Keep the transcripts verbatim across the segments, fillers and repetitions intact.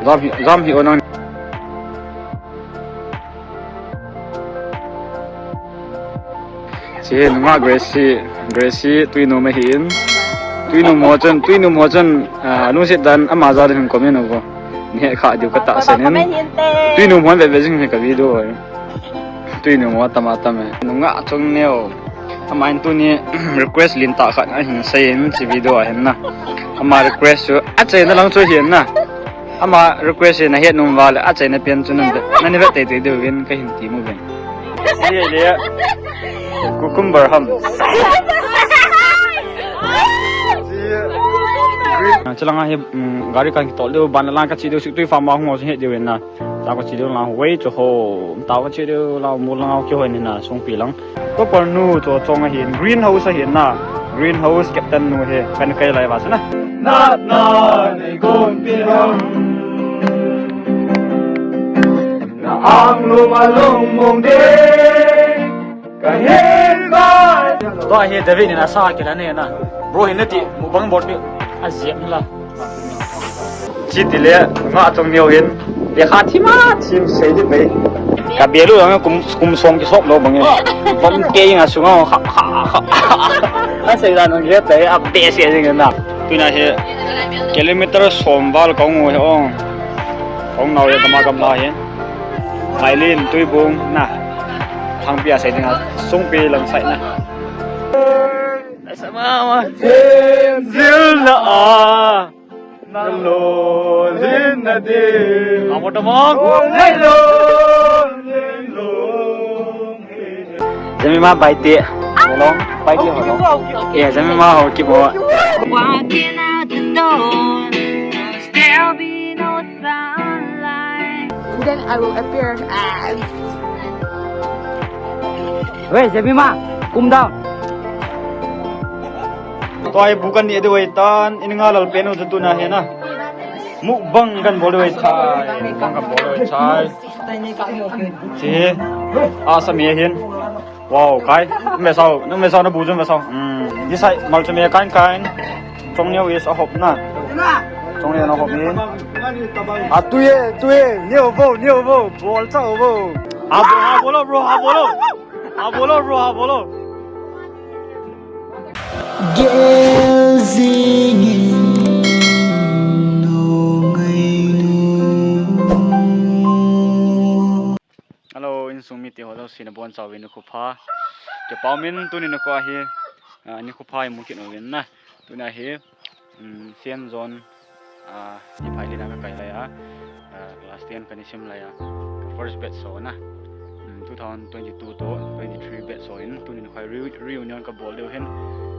Jam hi, jam hi o nang. Hiche hi nungah Gracie, Gracie Tuinom ahin. Tuinom ho chun, Tuinom ho chun, ah, lungset dan ama jal in comment uvo. Nahet kha diu katahsan in. Tuinom hon veve jing hi ka video ho. Tuinom ho tam a tam e. Nungah Chongneo. Ama in tuni request lentah khat ahin seiyin hiche video a hin na. Ama request chu achaina lang chu ahin na. Ama request hi nahet nom uva le achaina pen chu nang ve, nang ve teitei diuvin kahin ti nom uvin. Hiche le cucumber ham. Hiche green. Chulanga hi, um, gari kan kitol diu, ban lang kache diu, Siktui farm a hung ho chu het diuvin na. Tao kache diu lang wei chu ho. Tao kache diu lang mol lang kihoi ni na sungpi lang. Topper nu chu chong ahin, greenhouse ahin na. Greenhouse captain nu hi kan kai lai uva chu na. Natna nei gonpi ham. Na anglum alung mong ding. Kahin bai. Tua hi David in asa kila ne na. Bro hin nati mukbang bol pi. Ajep la. Hiche tile, Nungah Chongneo hin. Lekha thim a thim sei di pai. Ka bel u lang kum, kum som kisop lou bang e. Bom ke inga sunga ha, ha, ha. Asei dan ong ge tai a be se jing na. Tuna hi kilometer som val kong u hi ong. Kong nau ya kama kam la hi. Mailin Tuibung na. Thangpi a sei ding a sungpi lang sai na. Asa mama. Zil na a. Nang lolhin na ding. Amo tamang. Nang lolhin lolhin. Jemima Baite. Holong. Baite Holong. Yeah, Jemima ho kibo. Walking out the door, there'll be no sunlight. Then I will appear as. Wait, Jemima, come down. Tua hi bu kan neh diu ahitan, in nga lal pen u chu tuna hi na. Mukbang kan bol diu ahitai, mukbang kan bol diu ahitai. Hiche hi, asa me hin. Wow, kai. Nang ve sao, nang ve sao, na bu jun ve sao. Hmm, this side, mal chu me kain kain. Chongneo is a hop na. Chongneo na hop in. A tu ye, tu ye, neo vo, neo vo, bol chao vo. Ha bol, ha bol lo, bro, ha bol lo. Ha bol lo, bro, ha bol lo. Gel jing in nung ngai nu. Hello, insung mite ho jouse nabon chauvin nikho pha. Kipa umin tuni nikho hi, ah, nikho pha imu kit uvin na. Tuna hi, um, Saint John, ah, Niphailin a kakai lai a, ah, class ten kana sim lai a, ka first batch ho na. Um, two thousand twenty-two to twenty-three batch ho in, tuni nikho hi reu-, reunion kabol diu hin.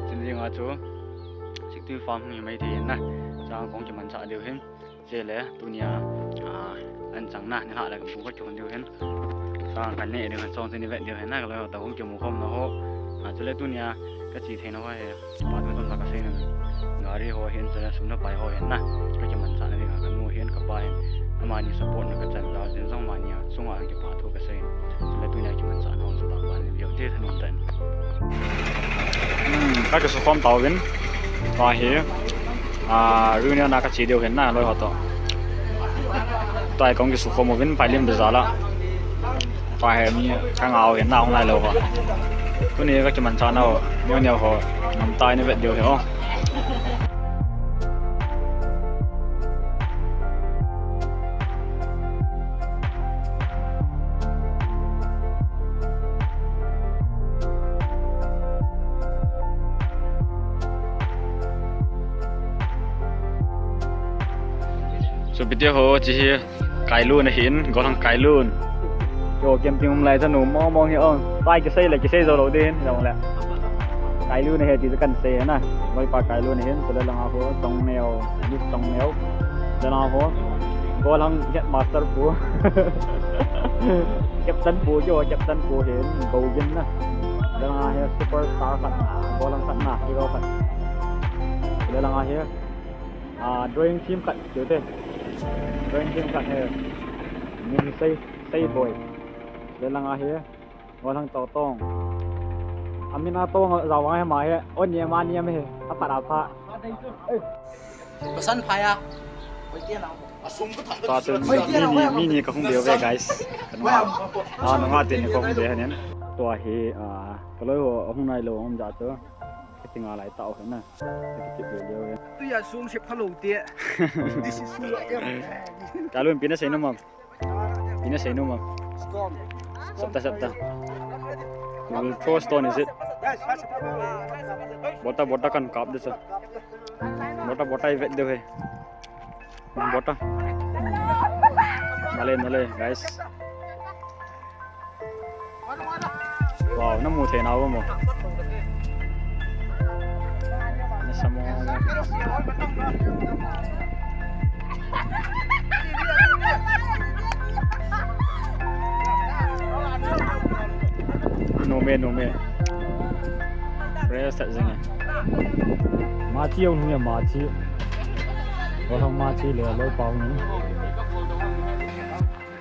Chujing a chu, Siktui farm hi mai thei in na. Chang kong kimanchah diu hin. Chule, tunia, ah, an chang na, nilhah le kabu kakihon diu hin. Sa kaneh diu hin, chong chu ni vet diu hin, na, kaloi ho toh hung kimu khom na ho. Ah, chule tunia, kache theina ho hi, pa thu tamtah kasei na. Gari ho hin, chule sum le pai ho hin na. Kakimanchah na ding a, kanu hin, kapa hin. Amani support na kachan, Lal Jin jong amani a chunga kipa thu kasei. Chule tunia kimanchah na ho chu tah ban in view te thanom tah in. Hmm, kakisukhom tauvin. Tua hi. Ah, reunion a kache diu hin na, loi ho toh. Tua hi kong kisukhom uvin, Pailim bazar a. Tua hi mi kangah u hin na, hung nai lou ho. Tuni kakimanchah na ho, neo neo ho, namtah in vet diu hi o. Sopite ho, hiche hi Kailun ahin, golhang Kailun. Yo, camping um lai tanu mong mong hi o. Pai kisei le, kisei jou lou ding hin, jong le. Kailun ahi ti chu kan sei na. Loipa Kailun ahin, chule langa ho, Chongneo. Miss Chongneo. Chule ho. Golhang headmaster pu. Captain pu kio, captain pu hin, Govin na. Chule hi superstar khat, golhang khat na, hero khat. Chule hi, ah, drawing team khat, kio te. Drawing team khat hi. Min sei, sei boy. Chule hi. Golhang Totong. Amin a Tong a jao vang hi ama hi. O ni ama ni ama hi. Aphat apha. Basan phaya. Oi, tia na. Tua chu mi, mi, mi ni ka hung be ve, guys. Ka nunga, ah, nunga teni ka hung be hanin. Tua hi, ah, ka loi ho ahung nai lou um jeh chu. Ka ti ngai lai tau hena. Ka ti be leu ve. Tuya sung sep kha lou te. This is who I am. Ka loi pi na sei nom am. Pi na sei nom am. Stone. Sapta, sapta. You will throw stone, is it? Bota, bota kan kap de sa. Bota, bota i vet de he. Bota. Nale, nale, guys. Wow, na mu thei nau mo. Na sa mo. Nom e, nom e. Rest at zinga. Machi ong nge machi. Ko hong machi le lo pau ni.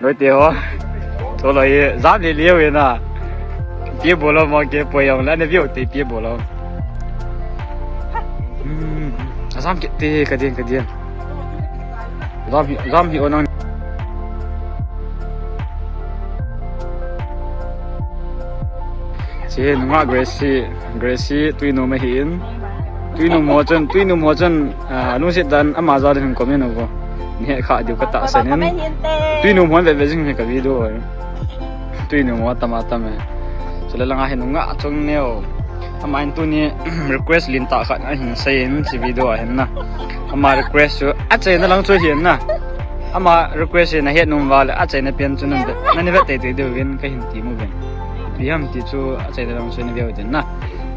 Loi te ho. To loi jam le le ve na. Pia bol lou mo ke poi jong la ne view te pia bol lou. Hmm. Ajam kit te ka ding ka ding. Jam hi, jam hi o nang. Hiche nunga Gracie, Gracie Tuinom ahin. Tuinom ho chun, Tuinom ho chun, ah, lungset dan ama jal in comment uvo. Ni he kha diu ka tahsan in. Tuinom ho ve ve jing hi ka video. Tuinom ho tam a tam e. Chule langa hi nunga chung neo. Ama in tuni request lentah khat ahin sei in hiche video a hin na. Ama request chu achaina lang chu hin na. Ama request hi na het nom uva le achaina pen chu nan ve, nan ve tei tei diu vin ka hin ti mo vin. Ipi ham ti chu achaina lang chu na ve u tin na.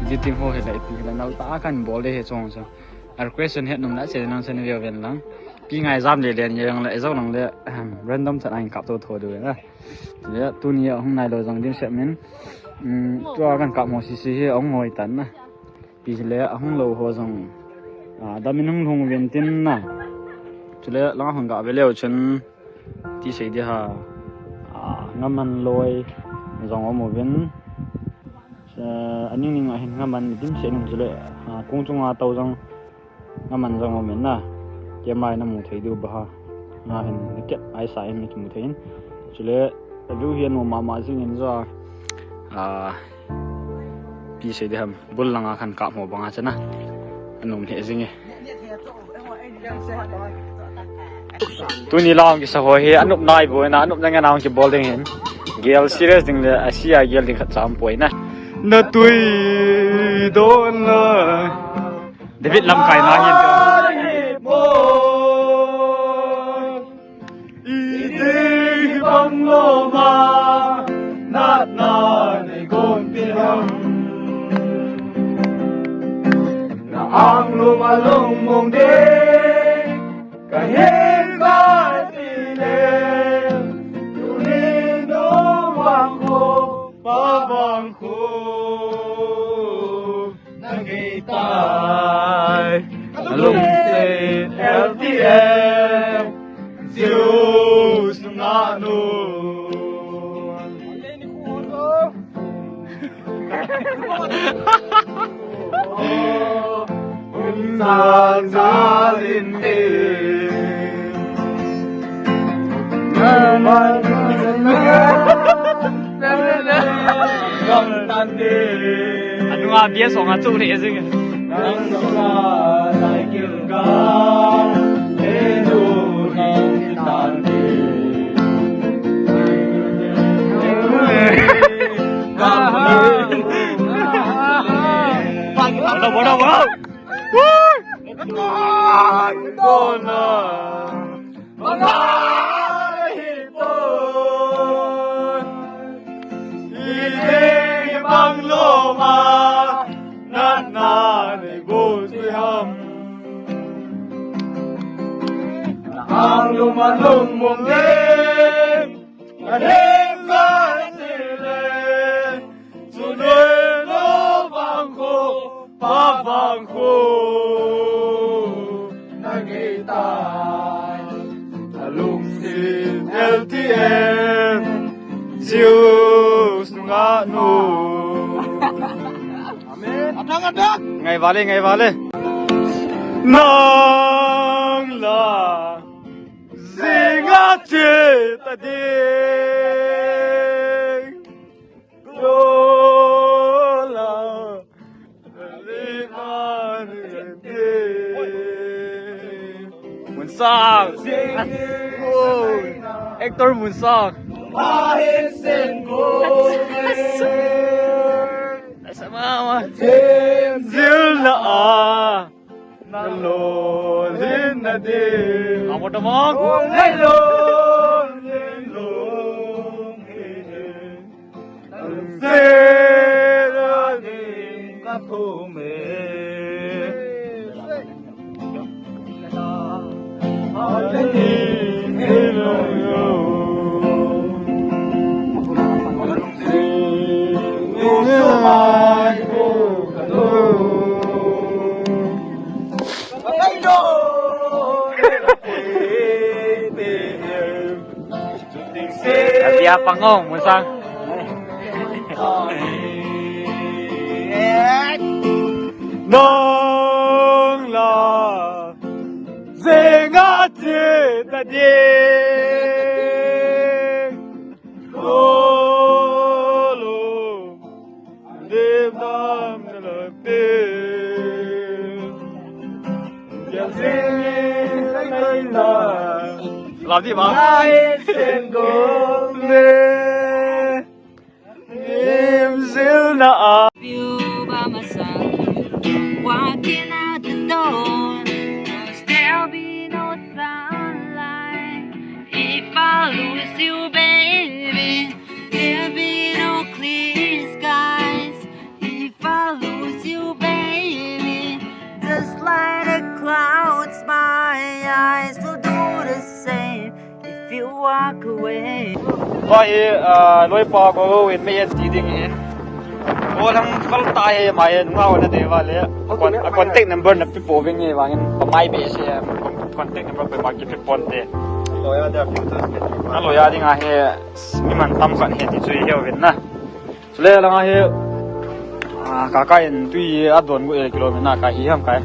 Editing ho hi la ipi la nal ta kan bol de hi chong chu. A request hin het nom na achaina lang chu na ve u vin lang. Pi ngai jam le len ye lang le, e jong lang le, ahem, random chat a hin kap to tho diu vin na. Chule tuni ahung nai lou jong dimset min. Um, tua kan kap mo sisi hi ahung hoi tan na. Pi le ahung lou ho jong, ah, dam in hung lhung uvin tin na. Chule langa hung ga ve leu chun ti sei di ha, ah, ngaman loi jong um uvin. Eh, aning ning a hin ngaman dimset in chule, ah, kong chunga tou jong ngaman jong um in na. Keima in na mu thei diu ba ha. Nga hin na kep ai sa in na kimu thei in. Chule view hi anom mama jing in jo. Ah, Pi sei di ham, bul langa khan kap mo banga chana. Anom lheh jing e. Tuni la hung kisa ho hi, anop nai bo na, anop na ngen a hung kibol ding hin. Gel serious ding le, asia gel ding khat cha um poi na. Na tui don la. David Lamkai na hin. Idei bang loma natna nei gonpi ham. Na ang loma lungmong de kahin kati le. Tunin no vang ko pa vang ko. Nangei tai, alungset L T F, Zeus nungah nu. Hun sang sa din te. Anunga bia song a chu le jing. Bora, bora, bora. Dona. Mangai pon, idei bang loma, natna nei gonpi ham. Na ang loma lungmong le, na heng kati le, Chule no vang ko, pa vang ko, nangei tai. Alungset L T F, Zeus nungah nu. Amen. Adang, adang. Ngai vale, ngai vale. Nang la. Che ta ding. Lo la. Munsang. Oh, actor Munsang. Asa mama. Zil na a. Nalo lin na de. Amo tamang. Nalo lin lo. Abia pangong, Munsang. Nong la, zenga che ta de. Lo, lo, de bam na la de. Lam di ba? Lim zil na a. View by myself, walking out the door. There'll be no sunlight if I lose you, baby. There'll be no clear skies if I lose you, baby. Just like the clouds, my eyes will do the same if you walk away. Tua hi, ah, loipa ko in mei en ti ding in. Ko lang fal ta he mai en ngau na de va le. Con-, a contact number na pi po ving e vang in pa mai be se, con-, contact number pe ba ki pi pon te. Lo ya da filters ke. A lo ya ding a he mi man tam kan he ti chu i he vin na. Chule langa hi, ah, ka kai in tui a don gu e kilometer na ka hi ham kai.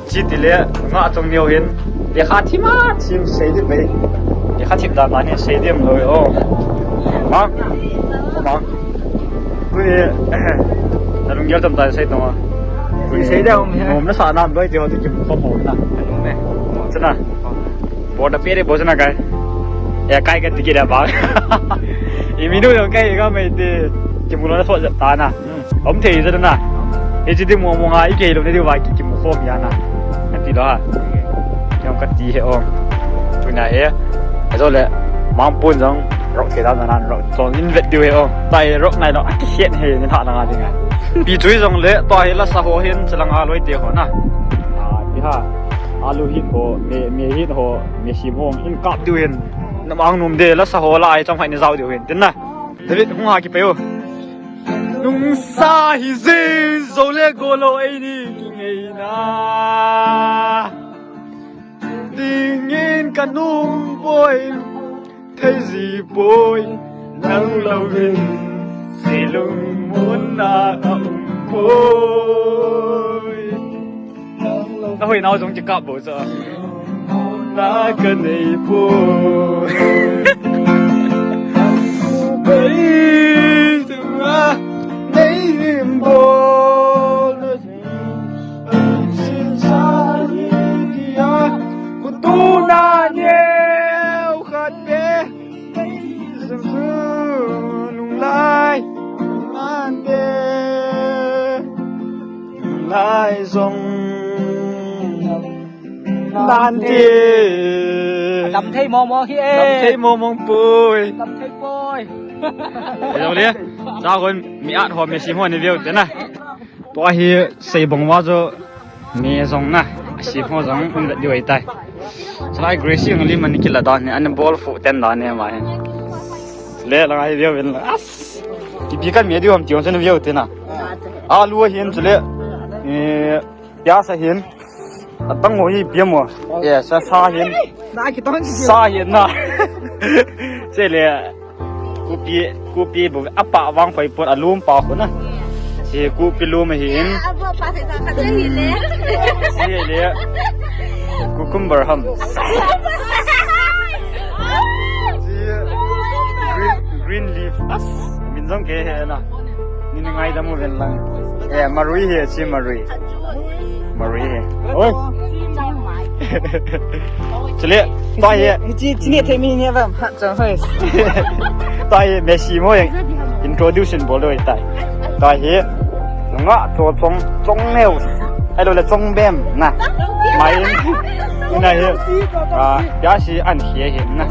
Chi ti le nga chong neo hin. Lekha thim a thim sei di bai. Lekha thim dan dan hi sei di am lo o. Ma. Ma. Tui. Na lunggel tam tai sei tong a. Tui sei di am he. Nom na sa nam doi ti ho ti kim khom ho na. Nom e. Chana. Bol da pere bo chana kai. E kai ka tiki da ba. I minu yong kai ka mai te. Ki mu lo na so ja ta na. Om thei ja na. E chi di mo mo nga i ke lo ne di wa ki ki mu khom ya na. Ka ti lo ha. Yong ka ti he om. Tu na he. A zo le. Mang pun jong. Rock ke da na na rock. Song in vet diu he om. Tai rock nai lo. A ki het he ni tha na nga ding a. Pi chui jong le. To he la sa ho hin chalang a loi te ho na. A ti ha. Alu hit ho, me, me hit ho, me sim ho, in kap diu hin. Na mang num de la sa ho la ai chong hai ni zau diu hin. Tin na. David hung ha ki pe u. Nung sa hi je zo le go lo ei ni ki ngei na. Ding in ka num poi. Thei ji poi, nang lo vin, si lung mun na ka um poi. Na hoi nau jong ki kap bo cha. Na ka nei poi. Bei tu a, nei lim bol na. Kutuna neo khat pe. Nunglai. Nunglai zong. Nante. Lam thei mo mo hi e. Lam thei mo mo poi. Lam thei poi. Hello le. Sa kon mi at ho mi sim ho ni veu te na. Tua hi sei bang wa jo me jong na, a si ho jong um le diu ai tai. Salai Gracie ang li man ki la dan ne, an bol fu ten dan ne ma he. Le la ai view vin la. As. Ki bi kan me diu ham ti on chen view te na. Alu hin chule. Eh, pias hin. Atang ho hi piam mo. Eh, sa sa hin. Na ki tong ki. Sa hin na. Chele. Kupi, kupi bu apa vang pai pon alum pa ko na. Hiche kopi lum ahin. Abo pa se sa khat le hi le. Hiche le. Cucumber ham. Hiche green, green leaf. As, min jong kei he na. Nei ngaidam uvin lang. Eh, marui hi, hiche marui. Marui hi. Oi. Chule, tua hi. Hiche, hiche ni thei mi ni ba. Chang hoi. Tua hi Messi mo jeng introduction bol doi tai. Tua hi nungah cho chong, chong neo. Ahilou le chong bem na. Mai in. Ina hi. Ah, pia si an hi hi na.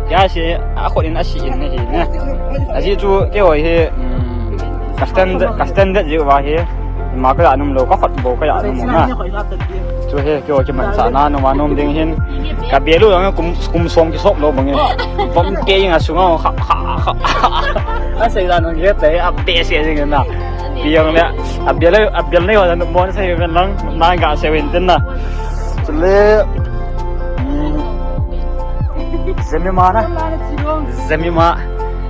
Pia si a khut in a si in hi na. Ajeh chu keiho hi, um, ka standard, ka standard jeh uva hi. Ima ka ja nom lou, ka khut bou ka ja nom na. Chu hi keiho kimanchah na, nom a nom ding hin. Ka bel u jong kum, kum som kisop lou bang e. Vom ke jing a sunga kha, kha, kha. A sei dan ong ke te, a be se jing na. Pi jong le, a bel, a bel nei ho dan mo sei men lang, na ga se wen tin na. Chule, mm, Jemima na. Jemima,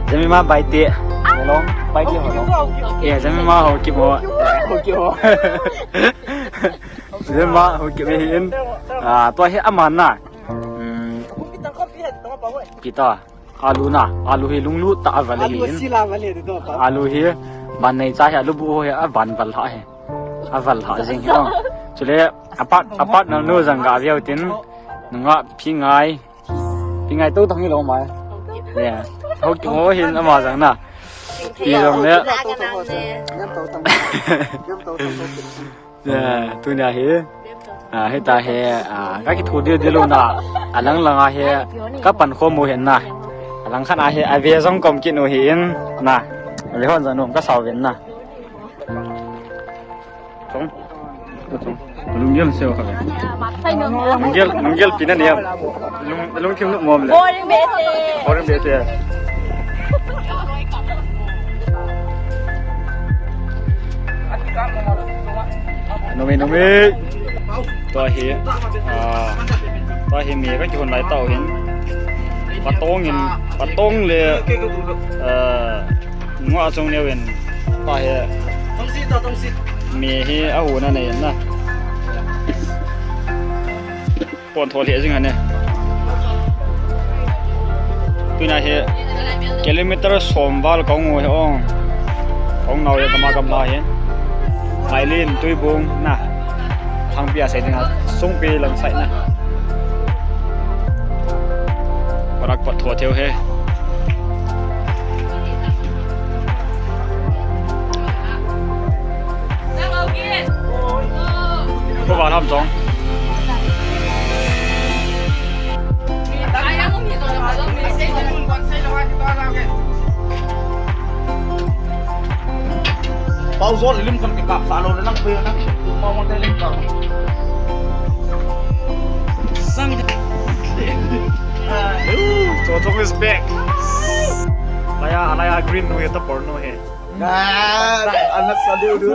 Jemima Baite. Hello, Baite ho. Eh, Jemima ho ki mo. Ho ki ho. Jemima ho ki me hin. Ah, tua hi aman na. Hmm. Kita. Alu na. Alu hi lunglut tah a aval ahin. Alu hi ban nei cha hi alu bu ho hi aban val ha hi. Aval ha jing hi. Chule a part, a partner nu jong ga veu tin. Nungah Pingai. Pingai to thang hi lou mai. Yeah. Ho ki ho hin ama jong na. Pi jong le. Yeah, tunia hi. Ah, hita hi, ah, ka kithu dil dil u na. Alang lang a hi, ka pan khom u hin na. Alang khat a hi, ave jong kom kit u hin na. Ave hon jong nom ka sao vin na. Chong. Chong. Lunggel seo kha. Lunggel, lunggel pi na niam. Lung, lungthim nu mom le. Boring be se. Boring be se. Nome, nome. Tua hi, ah, tua hi mi ka kihon lai tau hin. Patong in, patong le, ah, Nungah chong neo in. Pa hi. Tongsi to, tongsi. Mi hi a hu na nei na. Pon tho le jing ane. Tunia hi kilometer som val kong u hi ong. Kong nau ya kama kama hi. Mailin Tuibung na. Thangpi a sei ding a, Songpi lang sai na. Parak pat tho theo he. Ko ba tham chong. Pau zol lim kan ke kap sa lo nang pe nang tu mau mau te lim ka. Sang. Ooh, Toto is back. Laya, laya green nu ya ta porno he. Ah, anak sadu du.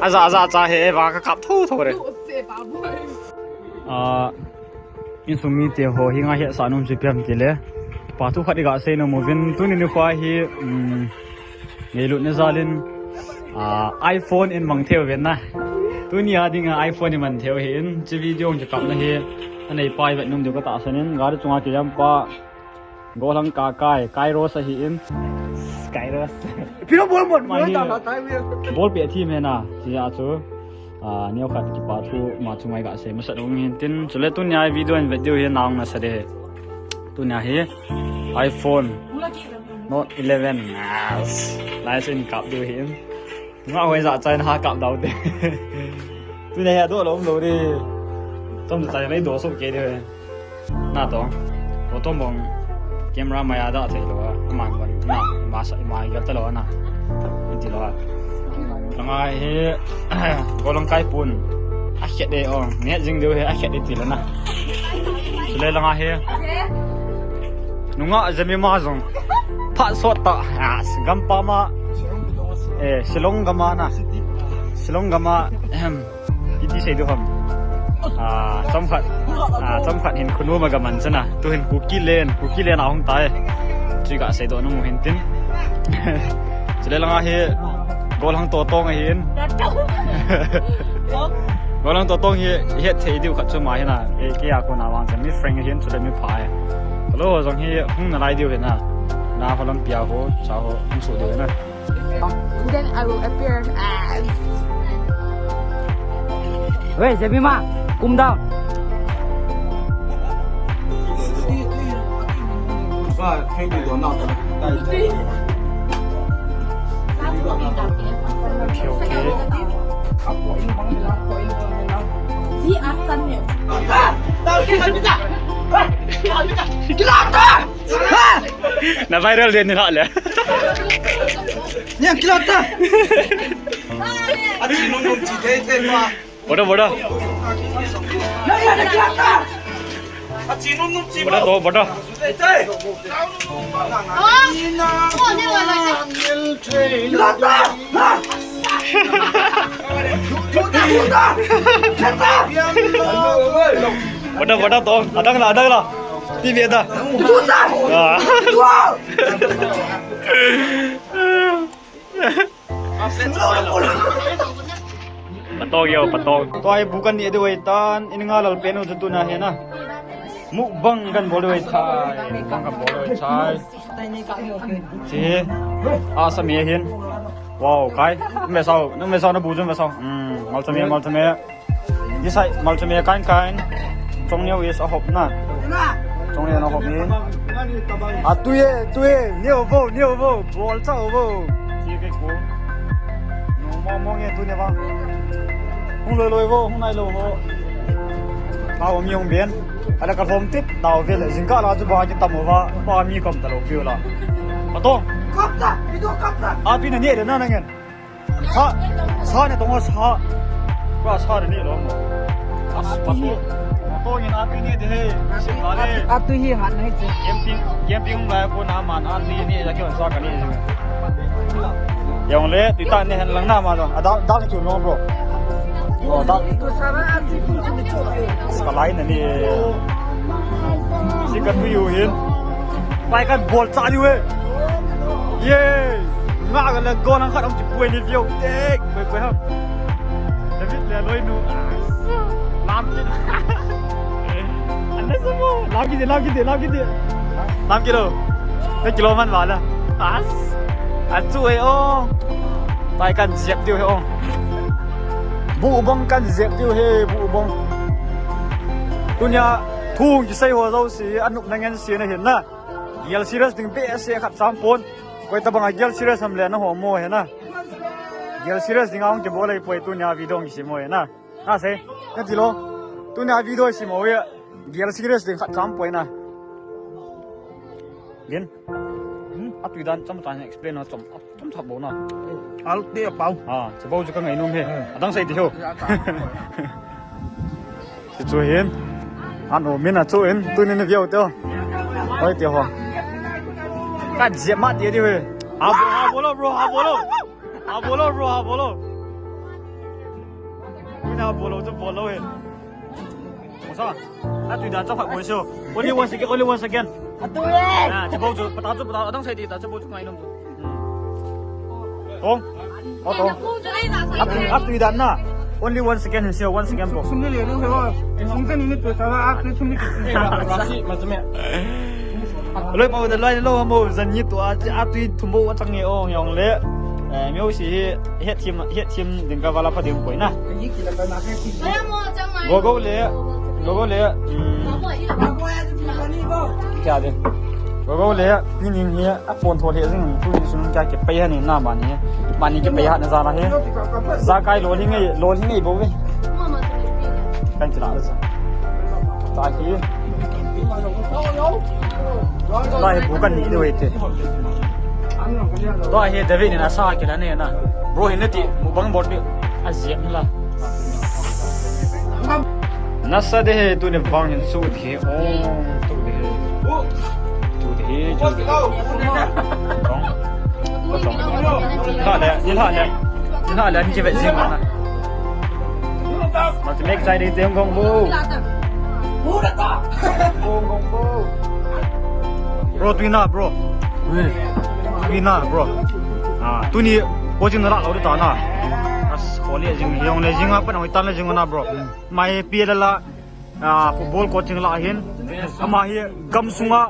Aja, aja cha he, va ka kap tho tho re. Ah, Insung mite ho hi nga hetsah nom chu ipi ham tile, pa thu khat iga sei nom uvin, tuni nikho hi, um, ngailutna jalin, ah, iPhone in mang thei uvin na. Tuni a dinga iPhone in mang thei u hin, hiche video kikapna hi, aneipa ivet nom diu katahsan in, gari chunga kijam pa, gollhang kakai, Kairos ahi in. Kairos. Pino bol mon, mai hi, ta la tai mi. Ball pet hi me na, hiche a chu. Ah, neokhat kipa thu ma chunga iga sei masat u hin tin, chule tunia video in video hi nang na sa de. Tunia hi iPhone Note eleven. Ah, lai sen kap diu hin. Nga hoi ja chai na kap dau te. Tunia hi do lom lo de. Tom chai na do so ke de. Na to. Auto bong camera maya da thei lou a. Aman ban. Na, ima sa, ima gel ta lou na. Iti lou a. Langa hi, golhang kai pun. A khet de ong. Nge jing diu hi a khet de ti lou na. Chule langa hi. Nungah Jemima jong. Phat sot ta. Ah, gam pa ma. Eh, Shillong gam a na. Shillong gam a. Ahem. Iti sei diu ham. Ah, chomkhat. Ah, chomkhat hin khonung ma ga man chana. Tu hin Kuki Len, Kuki Len a hung tai. Chu iga sei doh nom u hin tin. Chule langa hi Golhang Totong ahin. Golhang Totong hi het thei diu khat chu ama hina. Kei a kona vang chan mi friend ahin, chule mi pha e. Hello, jong hi hung nalai diu hina. Na ho lampi a ho, cha ho, hung su diu hina. Then I will appear as. Hey, Jemima, come down. Na viral din ni hale. Niang kilata. Achi nung nung chi thei thei ma. Boda, boda. Boda to, boda. Boda, boda to. Adang la, adang la. T V ada. Ah. Patog yo, patog. Tua hi bu kan neh diu ahitan, in nga lal pen u chu tuna hi na. Mukbang kan bol diu ahitai, mukbang kan bol diu ahitai. Chi hi, asa mi hin. Wow, kai. Nang ve sao, nang ve sao na bu chu ve sao. Hmm, malchame, malchame. This side, malchame kain kain. Chong neo is a hop na. Chong neo na hop in. A tu ye, tu ye, neo vo, neo vo, bol cha vo. Chi ke ko. No mo mo nge tu ne va. Hung loi loi vo, hung nai lou vo. Pa hung yong ben. Ala ka hom tit, dau ve le, jingkah la chu ba ki tam vo va, pa mi kom ta lou piu la. Pato. Kap ta, video kap ta. A tu ne ne le na na ngen. Sa, sa ne tong sa. Ba sa ne lo mo. As pa to. To ngin a pi ni de he. Sim la le. A tu hi han hai che. Camping, camping la ko na man a ni ni ya ke sa ka ni. Yong le, tu ta ne han lang na ma do. A da, da ni chu no bro. Oh, da. Sa lai na ni. Si ka tu yu hin. Pai kan bol cha yu he. Ye. Nga ka le gol ang khat ang chi pui ni view tek. Pui pui ham. David le loi nu. Lam ki. Anna sa mo. Lam ki de, lam ki de, lam ki de. Lam ki lo. Na kilo man wala. As. Achu e o. Pai kan jep diu he o. Bu bong kan jep diu he, bu bong. Tunia thung kisei ho jo si, anop na ngen si na hin na. Gel serious ding be se khat sam pon. Koi tabang a gel serious ham le na ho mo he na. Gel serious ding a hung kibol ei poi tunia video hung kisim mo he na. Na se, na ti lo. Tunia video sim mo he. Gel serious ding khat sam poi na. Gin. Hmm? A tu dan cham tan explain na cham. Chom thak bo na. Al te a pau. Ha, che bo chu ka ngai nom he. Hmm. Adang sei ti ho. Ya ta. Chu chu hin. An o min a chu in, tu ni ni viau te. Hoi ti ho. Ka je ma ti di he. Ha bo, ha bo lo bro, ha bo lo. Ha bo lo bro, ha bo lo. Min ha bo lo chu bo lo he. Mo sa. A tu dan chom thak bo so. Only one second, only one second. A tu ye. Ah, che bo chu, pata chu, pata, adang sei ti ta, che bo chu ngai nom chu. Tong. Oh, tong. Up to, up to you, Dan, na. Only one second, sir. One second, bro. Sum ni le, ni ho. Sum ni ni to sa, up to sum ni. Rasi, ma tu me. Loi pa da loi lo mo, zan ni to a, a tu thum bo wa chang ye ong yong le. Eh, mi o si he, het thim, het thim ding ka wala pa ding koi na. Go go le, go go le. Hmm. Kya de? Go go le, ni ning he. A pon tho le jing, tu ni sunung kya ke pai ha ni na ma ni. Ma ni ke pai ha na za na he. Za kai lo li ngai, lo li ngai bo ve. Kan chi la za. Ta hi. Ta hi bu kan ni de we te. Ta hi David ni na sa ke la ne na. Bro hin ne ti, mu bang bot ni. A ziak ni la. Nasa de he, tu ne vang hin su de he. Oh, tu de he. Tu de he, tu de he. Tong. Tong. Ha le, ni ha le. Ni ha le, ni ke ve zing na. Ma te mek chai de te gong bu. Gong gong bu. Bro, tu na, bro. Tu na, bro. Ah, tu ni Coaching na la lo ta na. As, kho le jing, hiong le jing a, pa na hoi tan le jing na, bro. Mai pi la la, ah, football coaching la hin. Ama hi gam sunga,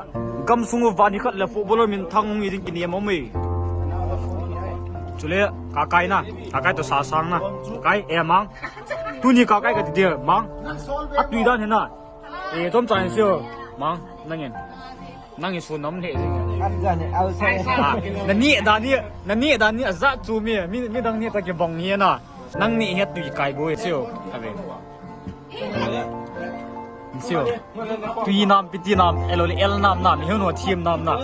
gam sunga vani khat le footballer min thang hung i ding kini mo mi. Chule, ka kai na, ka kai to sa sang na. Kai, eh, mang. Tuni ka kai ka ti dia, mang. A tui dan he na. Eh, tom chan sio, mang, nangin. Nangin sun nam le jing. Kan jan ni, au sa. Ah, na ni da ni, na ni da ni, a za chu mi, mi, mi dang ni ta ki bang hi na. Nang ni he tui kai bo sio. Ave. Sio. Tui nam, piti nam, elo le el nam nam, hiu no thim nam na.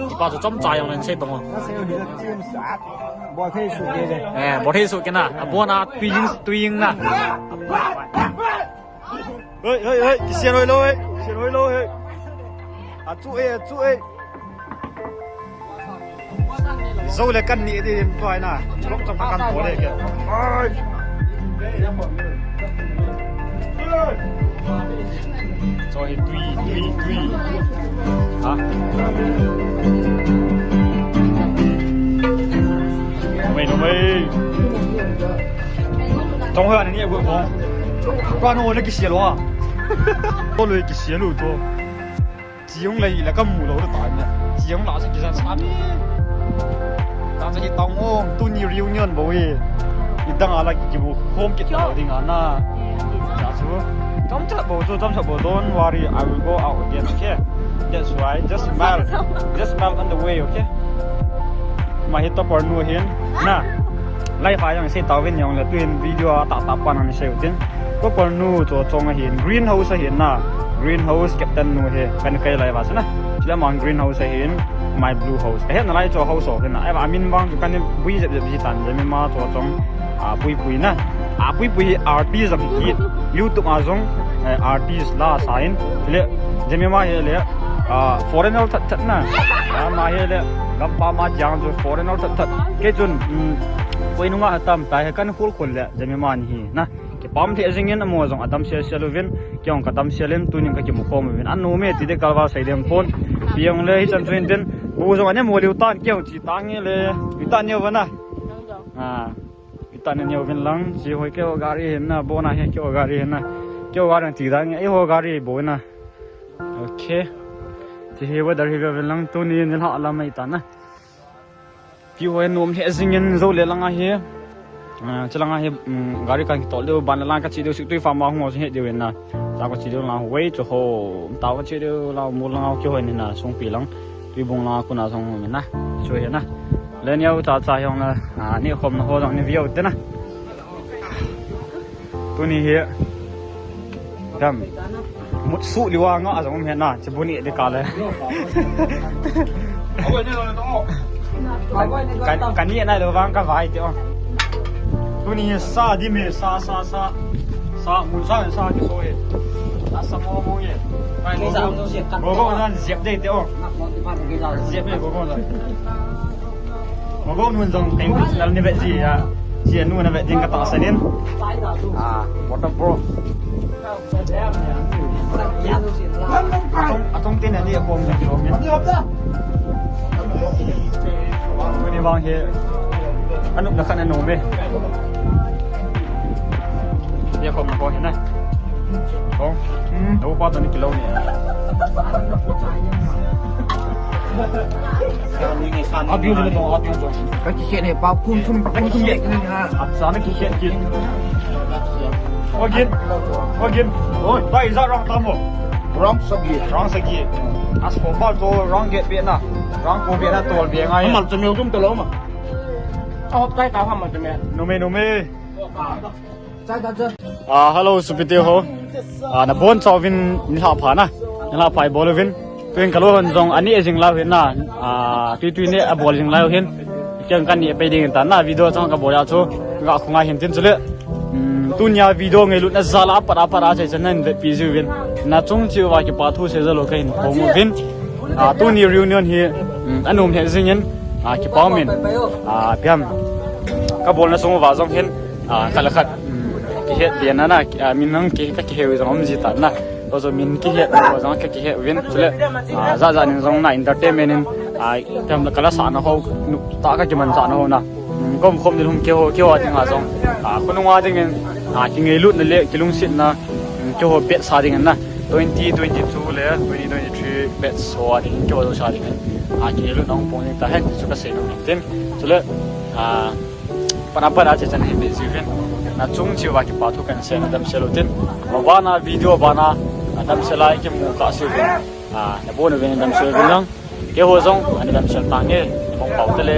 Ki pa chu chom cha yong len se tong. Ka se ni thim sa. Bo thei su ke de. Eh, bo thei su ke na. A bo na tui jing, tui jing na. Hei, hei, hei, kisian hoi lo, hei. Kisian hoi lo, hei. A chu e, a chu e. Zo le kan ni di tua na. Lok chang kan to le ke. Ai. Cho hi tui, tui, tui. Ha? Mai, mai. Tong hoi ani ni a gu ko. Ka no le kisian lo a. To le kisian lo to. Chiung lei la ka mu lo ta ne. Chiung la sa kisa sa ni. Ta sa hi tong o, tuni reunion bo e. I dang a la ki mu khom kit lo ding a na. Cha chu. Chom cha bo chu, chom cha bo, don't worry, I will go out again, okay? That's why, just smile. Just smile on the way, okay? Ma hi topper nu hin. Na. Lai fa yang sei tau vin yong le tu hin video a ta ta pan an sei u tin. Topper nu cho chong a hin. Greenhouse a hin na. Greenhouse captain nu he. Kan kai lai va sa na. Chule mang greenhouse a hin. My blue house. He na lai cho house o hin na. Ai va min vang chu kan bui jep jep ji tan je mi ma cho chong. A pui pui na. A pui pui artist a ki. YouTube a jong, eh, artist la sa in. Le Jemima hi le, ah, foreigner that that na. Ah, ma hi le, gam pa ma jang chu foreigner that that. Ke chun, um, poi nunga ha tam ta he kan khul khul le, Jemima ni hi na. Kipah thei jing in amo jong a dam sel sel uvin, kei jong ka dam sel in, tunin ka kimu khom uvin. An nu me ti de kalva sai dem pon. Piang le hi chan chuin tin, bu jong ane mo liu tan kei jong chi tang le, i tan neo va na. Ah. Itan neo vin lang, chi hoi kei ho gari hin na, bo na hi kei ho gari hin na. Kei ho gari ti dang, ei ho gari bo na. Okay. Ti hi weather hi vin lang, tuni nilhah lam mai ta na. Pi hoi nom he jing in zo le lang a hi. Ah, chi lang a hi, um, gari kan kitol deu, ban lang ka chi deu, sik tui fa ma hung ho he deu na. Ta ka chi deu lang wei chu ho, ta ka chi deu lang mo lang a kei hoi ni na, sung pi lang. Tui bung lang a kuna sung ni na. Chu he na. Le niau cha cha hiong na, ah, ni khom na ho jong ni viau te na. Tuni hi. Dam. Mut su liwa nga jong um he na, chi bu ni de ka le. Kan, kan, kan ni na lo vang ka vai te o. Tuni hi sa di me, sa, sa, sa. Sa, mun sa, sa ki so e. Sa, sa mo mo e. Kai ni sa mo si kat. Go go nan zep de te o. Zep de go go nan. Mago nun jong teng lal ni ve ji ya. Ji nu na ve ding ka ta sanin. Ah, water bro. Atong, atong tin ani ko mo ko min. Ni bang he. Anu na kan anu me. Ye ko mo ko he na. Ko. Hmm. Lo pa to ni kilo ni. Abiu le to, abiu to. Ka kikhen he pa kum thum, kum thum le kini ha. Apsa na kikhen kit. Ogin. Ogin. Oi, bai za rang tamo. Rang sagi. Rang sagi. As ko bal to rang get be na. Rang ko be na tol be ngai. Amal chame tum to lo ma. Ahop kai ka ha ma chame. Nume, nume. Ah, hello, supite ho. Ah, nabon chauvin nilhah pha na. Nilhah pha ibol uvin. Tuin kalo hon jong ani jing lau hin na. Ah, tui tui ni abol jing lau hin. Kei kan ni pe ding ta na video chang kabol a chu. Ga khunga hin tin chule. Hmm, tunia video ngailut na jal a pat a pat a chai chan nan ve pi jiuvin. Na chung chiu va kipa thu se jalo kahin phong uvin. Ah, tuni reunion hi, hmm, anom he jing in. Ah, kipa um in. Ah, piam. Kabol na sung va jong hin. Ah, khat le khat, um, kihet pian na na, ah, min nang ki, ka kihe u jong um ji ta na. Ko jong min kihet na ko jong ka kihe uvin. Chule, ah, ja ja nin jong na entertainment in, ah, tam la kala sa na ho, nu, ta ka kiman sa na ho na. Um, Kom khom din hum keiho, keiho a dinga jong, a, khonung a dingin, a, kingailutna le kilungsetna, um, keiho batch a dingin na, twenty twenty-two le twenty twenty-three batch ho a dingin keiho jouse a dingin, a, kingailutna hung pung ding tahen, chu kasei nom in tin. Chule, a, pana pana che chan hi be jiuvin. Na chung cheh uva kipa thu kahin sei, na damsel u tin. Mabana video bana, a, damsel a kimu kah seh uvin. A, nabon uvin damsel uvin lang. Keiho jong, ana damsel tange, mong pau tele,